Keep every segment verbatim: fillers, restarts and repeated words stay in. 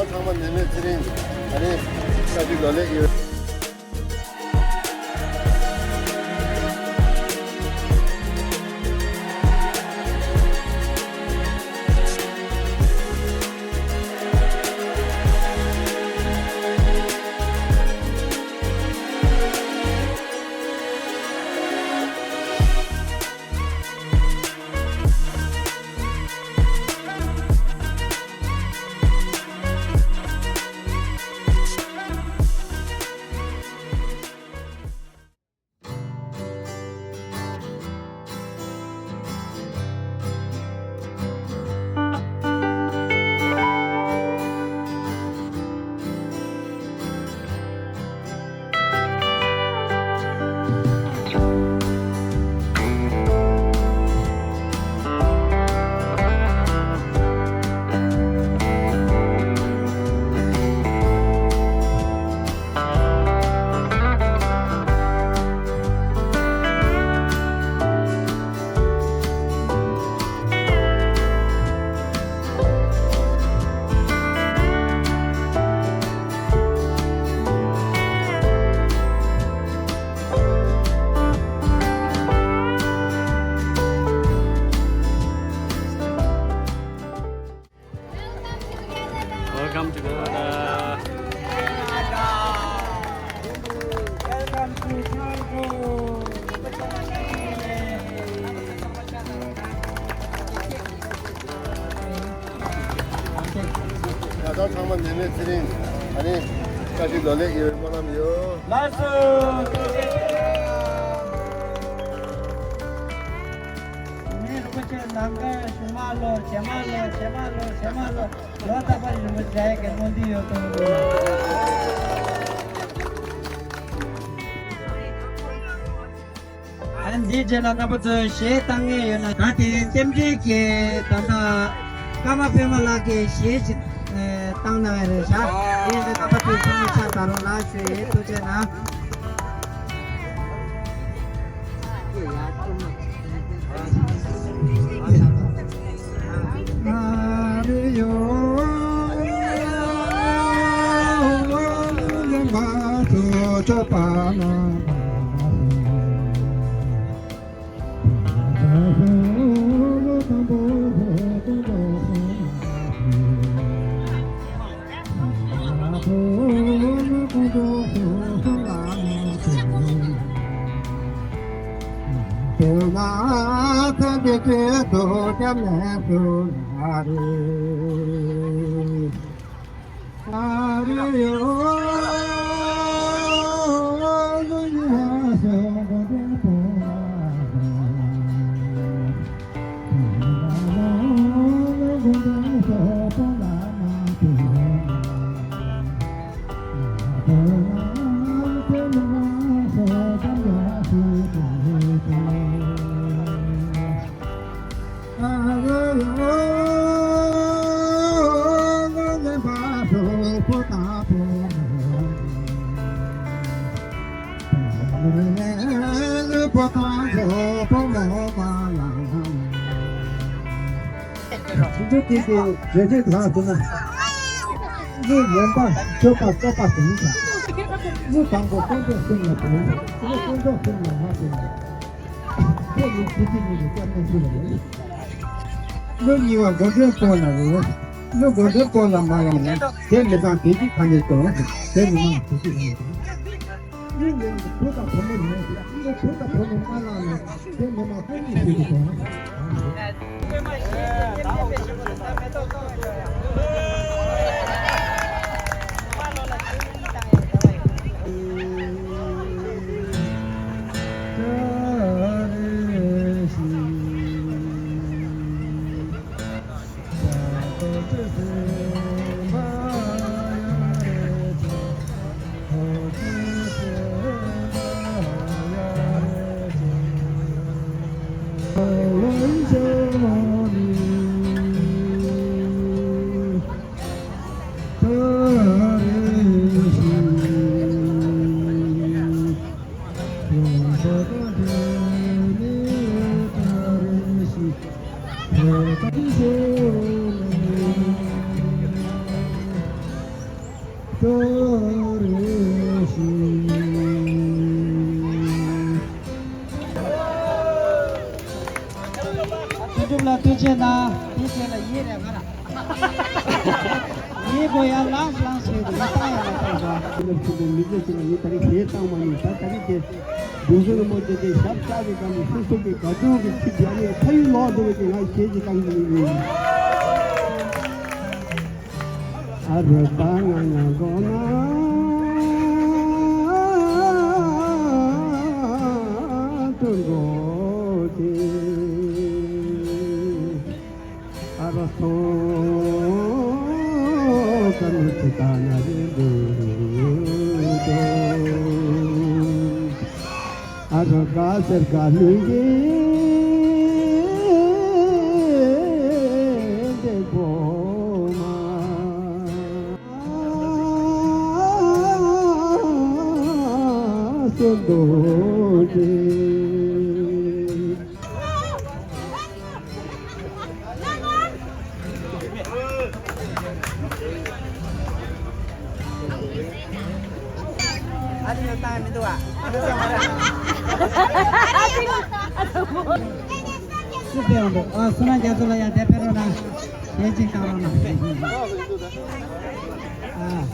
ཚང་མ་ནད་མེད་ཚེ་རིང་། ཨ་ནི་བཀྲ་ཤིས་ལོ་ལེགས་ཡོད། Welcome together. Welcome to Changzhou. ཡ་ད་ཚང་མ་ནད་མེད་ཚེ་རིང་། ཨ་ནི་བཀྲ་ཤིས་ལོ་ལེགས་ཡོད་པའི་སྨོན་ལམ་ཡོད། ལགས་སོ། ནི་རིན་པོ་ཆེ་ནམ་མཁའི་གཞུག་མ་ལོ། རྗེས་མ་ལོ། རྗེས་མ་ལོ། རྗེས་མ་ལོ། ལོ་རྟག་པར་རིན་པོ་ཆེ་གི་སྨོན་འདུན་ཡོད་དོ། ཨ་འདིའི་རྗེས་ལ་རྣམ་པ་ཚོས་གཞས་བཏང་མཁན་ཡོད་ན། ད་དེ་རྟེན་འབྲེལ་གྱི་ད་ལྟ་ཀརྨ་པད་མ་ལགས་ཀྱིས་གཞས་ཤིག་བཏང་གནང་ཡ་རེད་ཤག་དེ་ཡིན་དུས་རྣམ་པ་ཚོས་ཐུགས་མི་ཆག་ད་རུང་ལ་ཞུ་ཡས། ཐུགས་རྗེ་གནང་། ཁྱེད་ཚོ་དེ་ཚོ་རེ་རེ་ལ་དུ་ན། གླུ་ལེན་པ་སྤྱོད་པ་རྩོག་པ་དེ་ཡིན་ཀྱང་། གླུ་དང་པོ་དཀོན་མཆོག་གསུམ་ལ་དེ་ཡིན། གླུ་དཀོན་མཆོག་གསུམ་ལ་མ་དེ་ཡིན། ཁོ་ཡི་ཚེ་ཚེ་གཉིས་ཀྱི་སྐྱབས་གནས་སུ་ལ་ཡིན། གླུ་གཉིས་པ་མགོ་འདྲེན་སྐོར་ལ་རེད། གླུ་མགོ་འདྲེན་སྐོར་ལ་མ་ཡོང་ན་དེ་མི་ཚང་བདེ་སྐྱིད་གང་ནས་སྟོན། དེ་མི་མང་བདེ་སྐྱིད་གང་ནས་སྟོན། གླུ་ལེན་བུ་དང་བུ་མོ་ཡོང་། གླུ་བུ་དང་བུ་མོ་མ་བླངས་ན་དེ་མི་མང་ལྐུགས་མི་ཤེས་ཀྱི་དོན། ངའི་རེ་བ་ལ། ངའི་གོ་ཡ་ལངས་ལངས་བྱས་ཏེ་ལ་བཏང་ཡ་ལ་བཏང་བ། ཁྱེད་རང་ཚོ་མི་ཚེ་ཚོ་ལ་ངས་ད་རེས་གཞས་བཏང་མ་ནུས། ད་ད་རེས་དེ་འབྲུག་རྒྱལ་རིན་པོ་ཆེ་དེ་ཞབས་བཅགས་པའི་སྒང་ནས་སོ་སོ་གི་དགའ་སྟོན་གྱི་ཁྲི་རྒྱ་ནས་ཕ་ཡུལ་ལོག་འགྲོ་བའི་གི་ང་གཞས་ཅིག་བཏང་གི་ཡིན། ཨ་རོ་ད་ང་ང་གོ་ན་སྟོན་གོ་དེ། ཨ་རོ་སོ་ཀ་ནུ་ཅི་ད་ན་རི་རུ་རུ་རུ། ཨ་རོ་ག་ཟེར་ག་ལུས་ཀྱི་འདེགས་པོ་མ། སོ་འདོ་ཏེ། ཨ་ནི་ཡོད་ཏང་མི་འདུག་ཨ། སུ་ཕེབས་འདུག་ཨ། བསོད་ནམས་རྒྱ་མཚོ་ལ་ཡ་དེ་ཕེབས་རོགས་གནང་། དེ་གཅིག་བཏང་རོགས་གནང་། ཨ།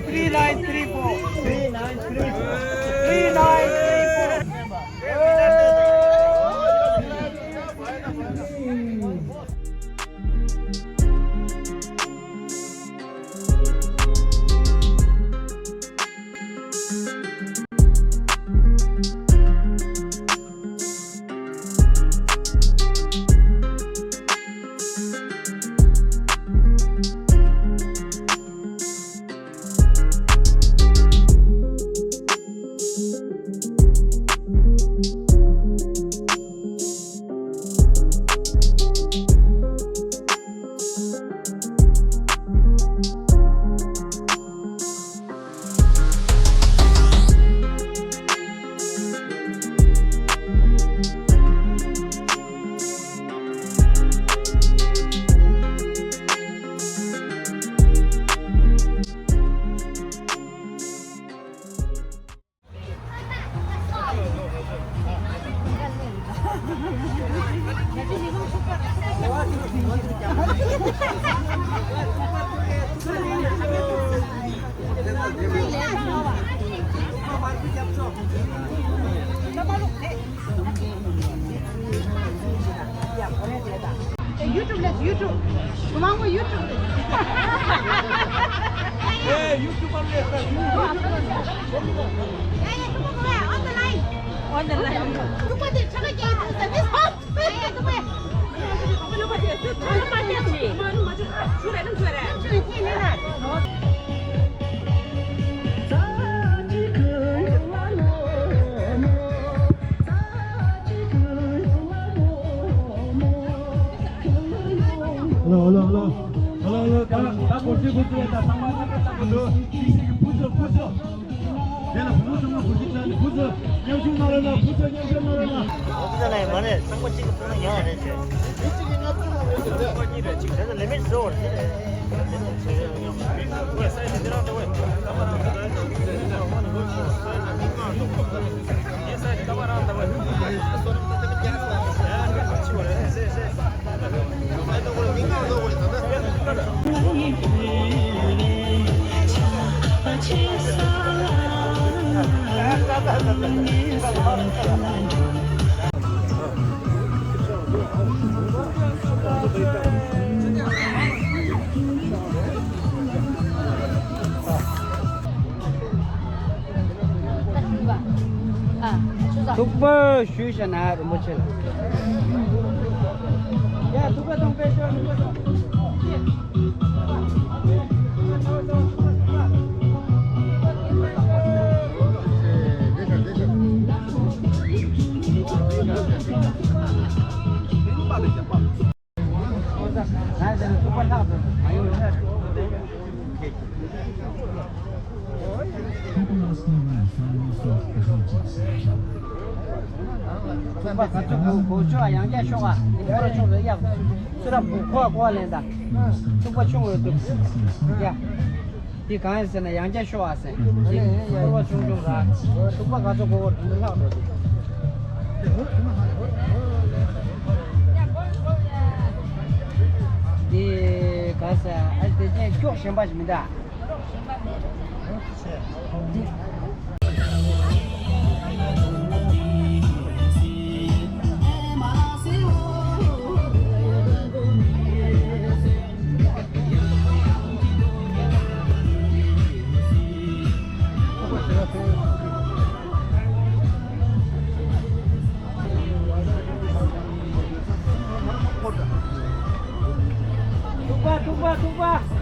Three nine three four. Three nine three four. Three nine three four. YouTube, let's YouTube. Come on, go YouTube. Hey, YouTuber, let's go. Yeah, yeah, come on, come on, on the line. On the line. Look at this, check it out. This hot. Yeah, yeah, come on. Hello, hello, hello. Hello, hello. ད་ད་སྒོར་གཅིག་དགུ་བཅུ་ཡོད། ད་ཚང་མ་ལ་ད་ལྟ་གོ་འདུག་ཤིག་ཤིག་ཕུ་ཤོག་ཕུ་ཤོག་དེ་ལ་བུ་མོ་ཚང་མ་གུས་བརྩི་ཞུ་ཡ་ནི། བུ་ཚོ་མཉམ་ཞུགས་གནང་རོགས་གནང་། བུ་ཚོ་མཉམ་ཞུགས་གནང་རོགས་གནང་། འོ་དེ་ལ་མ་ནས་ཚང་མ་གཅིག་གི་ཐོག་ནས་ཡོང་བ་རེད་ཅེས། དེ་ཚོ་ལེ་མིཊ་བཟོ་བ་རེད། ཐུག་པ་ཞུས་བྱས་ན་རིན་པོ་ཆེ་ལ། ཡ་ཐུག་པ་གཏོང་པའི་ཤོག་ཐུག་པ་གཏོང་། ཐུག་པ་ག་ཚོད་གོ་ཆོག་ཡང་བསྐྱར་ཤོག་ཨ། ཡང་བསྐྱར་ཤོག་ལ་ཡ། ཚུར་ར་མགོ་ཁོག་ཁོག་ལེན་ད། ཐུག་པ་ཆུང་བའི་དུ། ཡ། འདི་གང་ཡིན་ཟེར་ན་ཡང་བསྐྱར་ཤོག་ཨ་ཟེར། འདི་ཚོར་བ་ཆུང་ཆུང་ར། ཐུག་པ་ག་ཚོད་གོ་བར་དུ་ལྷག་འགྲོ་འདུག་འདི་ག་ཟེར་ཨ། དེ་ཅན་སྐྱོགས་གཞན་པ་ཞིག་མི་འདྲ། ཐུག་པ་ཐུག་པ་ཐུག་པ།